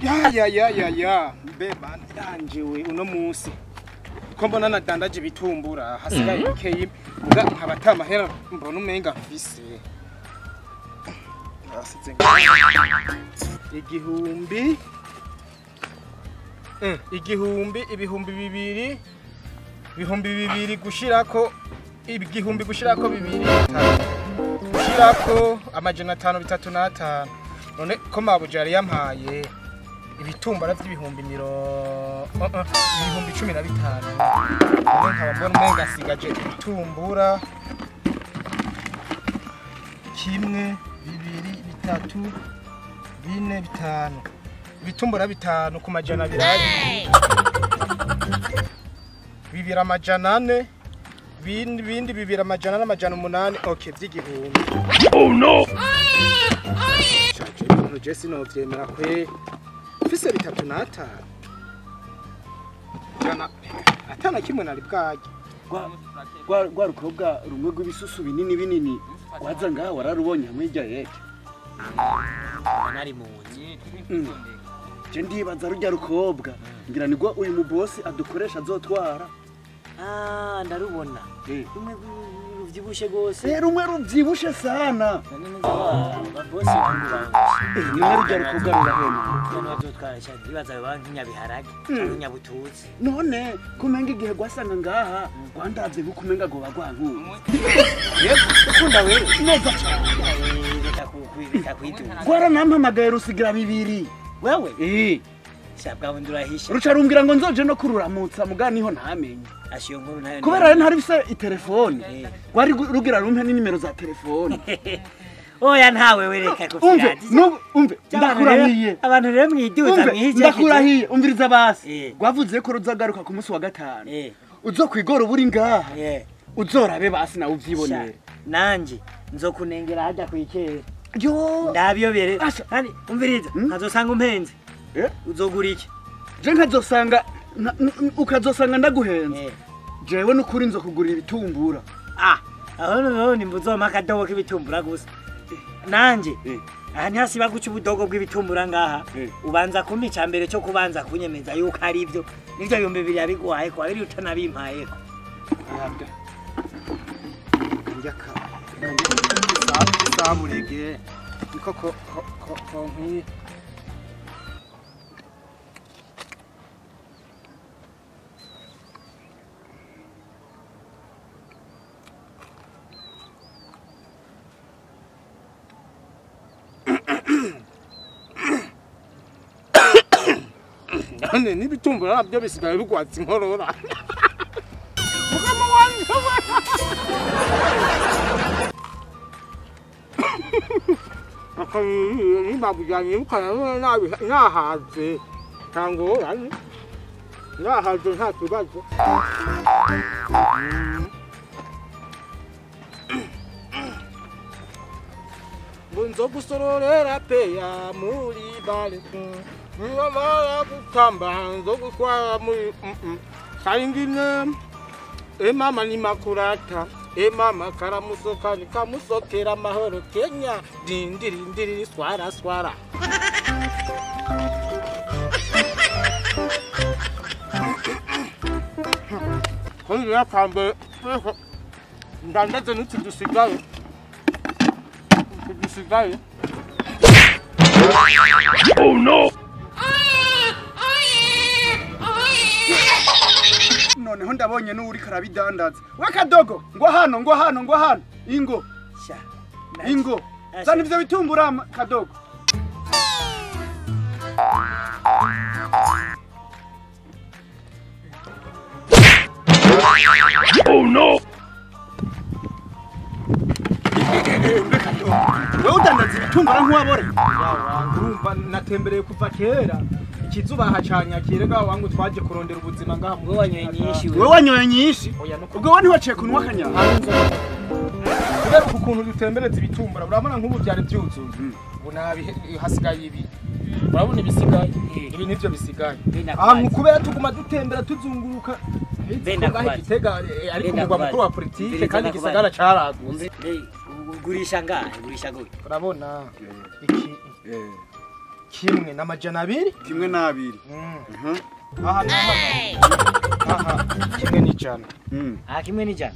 Ya ya ya ya ya mbe bana yanjewe uno munsi ko mbona nadandaje bitumbura hasigaye bikeyi muga nkaba atamahera mbona umenga mfise nasize igihumbi igihumbi ibihumbi bibiri ibihumbi bibiri gushirako igihumbi gushirako bibiri gushirako amajana 5 3 5 none ko mabuja yari yampaye ibitumbara by'ibihumbi ibihumbi 15 none nkaba mbona umenga asigaje ibitumbura kimwe bibiri bitatu bine bitanu ibitumbura bitanu ku majana 2 bibiri amajana 4 bindi bibiri amajana n'amajana 8 okay by'igihumbi. Oh no. Shaje ibintu je sinovyemera kwe mfise 3 na 5 jana atana kimwe nari bwaje rwa rukobwa rumwe rw'ibisusu binini binini waza ngaha wararubonye hamwe irya yeke nari munzi je ndibaza rujya rukobwa ngira nigwo uyu mubosi adukoresha azotwara. Ah, ndarubona rumwe ruvyibushe gose rumwe ruvyibushe sana bosi wangu nimwe rujya rukobwa rurahena none azotwara cyane ndibaza banki nyabiharage nyabutuzi none kumenga igihe gwasanga ngaha gwandavye bukumenga go bagwankunze yego ukunda wewe neza cyane gwara rusigira bibiri wewe shabwa ndurahisha ruca rumbwira ngo nzoje no kururamutsa muga niho ntamenye ashiyo nkuru ntayo kubera ntari bise itelefone gwari rugira rumpe n'inimero za telefone oya ntawe wereka ko umve ndakurahiye abantu rero mwiduza mwihije ndakurahiye umviriza basi gwavuze ko ruzagaruka ku munsi wa gatanu uzokwigora uburi ngaha uzorabe basi nawe uvyibonere nanje nzokunengera hajya kwikera yo ndabiyobere kandi umviriza nkazosanga umpenze uzogura iki je nkazosanga ukazosanga ndaguhenze jewe nukuri nzokugurira ibitumbura ah aho none mbuzoma akadobo k'ibitumbura gusa nanje aha ntihasiba guca ubudogo bw'ibitumbura ngaha ubanza kumpa mbere cyo kubanza kunyemeza yuko ari ibyo nivyo 2000 yabiguhaye ko abiri utanabimpayeko njyaka saburege niko ko ko nkwiye none n'ibitumbura nabyo bisigaye bigwatsa inkorora mugama wanje akabijyanye nahaze nta ngorane nahaze nta kibazo ngo nzogusororera peya muri bare Mama gutamba nzogutwara muri karingine mama ni makurata mama karamusoka nikamusokera amahoro Kenya dindiri ndiri swara swara kuri yakambe ndandaze n'utu dusigaye Oh no. Noneho ndabonye n'uri karabidandaza we kadogo ngo hano ngo hano ngo hano ingo ingo zana ivyo bitumbura kadogo Oh no. Wewe udandaza ibitumbura nk'uwabore urumva natembereye kuva kera ikizuba hacanyakire gaho wangu twaje kurondera ubuzima ngaha wewe wanyoye nyinshi wewe wanyoye nyinshi ubwo we ntiwaciye kunwa akanyama kubera ukuntu dutembereza ibitumbura urabona nk'ubu byari byuzuye ubu nabi hasigaye ibi urabona ibisigaye ibi nivyo bisigaye ahantu kubera tuguma dutembera tuzunguruka Gitega ariko umugwa mukuru wa politike kandi igisagara caragutse gurisha ngaha gurisha gute urabona iki Kimwe n'amajana abiri. Kimwe n'abiri. Aha aha kimwe n'ijana. Aha kimwe n'ijana.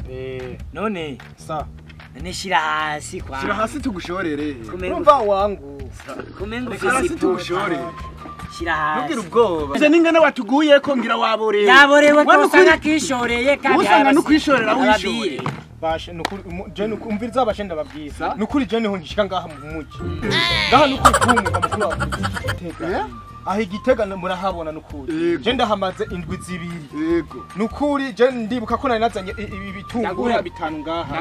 None sa none shira hasi kwa. Shira hasi tugushorere. Urumva wangu. Kumenga ufise hasi tugushorere. Shira hasi. Ntugira ubwoba. Ivyo ningana watuguye ko ngira waborewe. Yaborewe ko usanga kishoreye kandi. Usanga no kwishorera wishoreye. Bashe nukuri je nukumviriza abashe ndababwiza. Nukuri je niho nkishika ngaha mu muji. Ngaha nukuri kumwe mukuru wa Gitega. Aho Igitega murahabona nukuri. Je ndahamaze indwi zibiri. Yego. Nukuri je ndibuka ko nari nazanye ibi bitungura bitanu ngaha.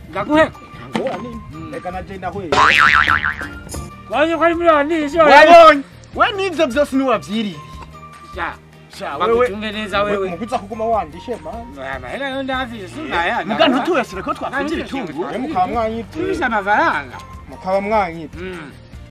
Ndaguheko. Reka na je ndahweye. Wanye ko ari muri wandisho. Wabonye. We nivyo byose ni wavyiriye. Ja. Sha wewe tunge neza wewe. Mukuza kuguma wandishe man. Amahera yo ndafise sinaya. Muga ntutuyasire ko twafite ibitunguru. Mukaba mwanyivye. Tubise amafaranga. Mukaba mwanyivye.